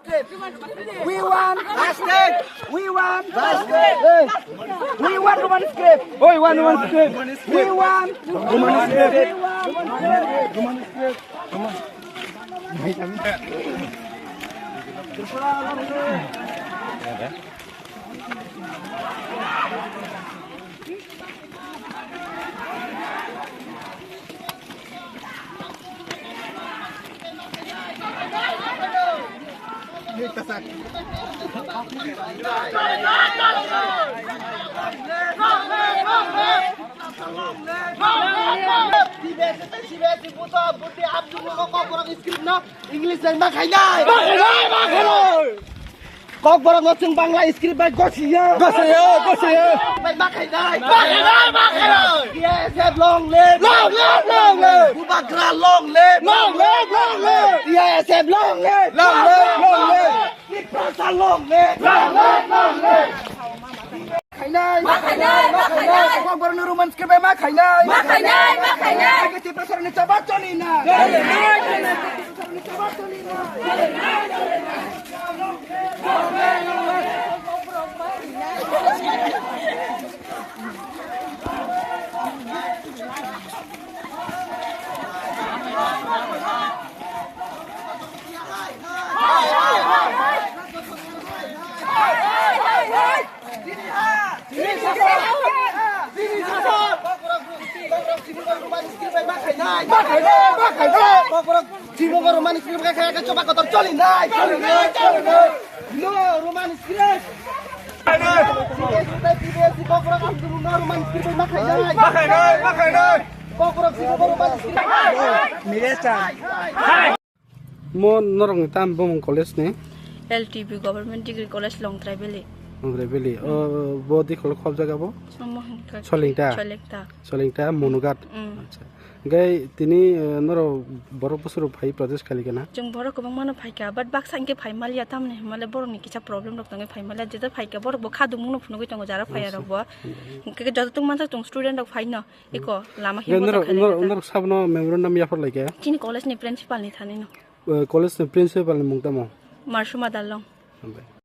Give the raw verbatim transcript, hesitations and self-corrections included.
We want. We want. We want Roman script. Oh, we want Roman script. We want Roman script. English bai ma khainai. Kokborok no chwng Bangla script bai gosiya. Gosiya, gosiya. Bai ma khainai. Ma khainai, ma khainai. T I S F long live. Long live, long live. Bubagra long live. Long live, long live. T I S F long live. Long live, long live. Tiprasa long live. Long live, long live. Khainai. Ma khainai, ma khainai. Kokborok no Roman script bai ma khainai. Ma khainai, ma khainai. Tiprasa ni chaba choli na. Choli na, choli na. Kokborok T V ko Roman script khe khe choba kotor choli nai, choli nai, choli nai. No Roman script. T V S kokborok ang dulu no Roman script ma khai nai. Ma khai nai, ma khai nai. Kokborok T V ko Roman script. Mo norok ni tam bumung college ni? L T B Government Degree College Longtrai Valley. Longtrai Valley. O, bo dikholo khobjaga bo? Somo hwnka. Solingta? Solingta. Solingta, Monugat. Mm. Acha. Hingke tini, eh, norok borok bosoro phai protest khali gana? Chwng borok kwbangma no phaikha, but baksa hingke phai maliya, tamni hwnmale borokni kisa problem rok tongwi phai maliya, jeta phaikha borok bo khadumung no phunugwi tongo jara phaiya rok bo. Acha. Hingke joto tong manjak chwng student rok phai no, eko lama himbo norok, jak khali norok, gata. Norok sabno memorandum yapharlai khe? Chini college ni principal ni thani no. Eh, college ni principal ni mung tamo? Marsuma Dalong. Hambai.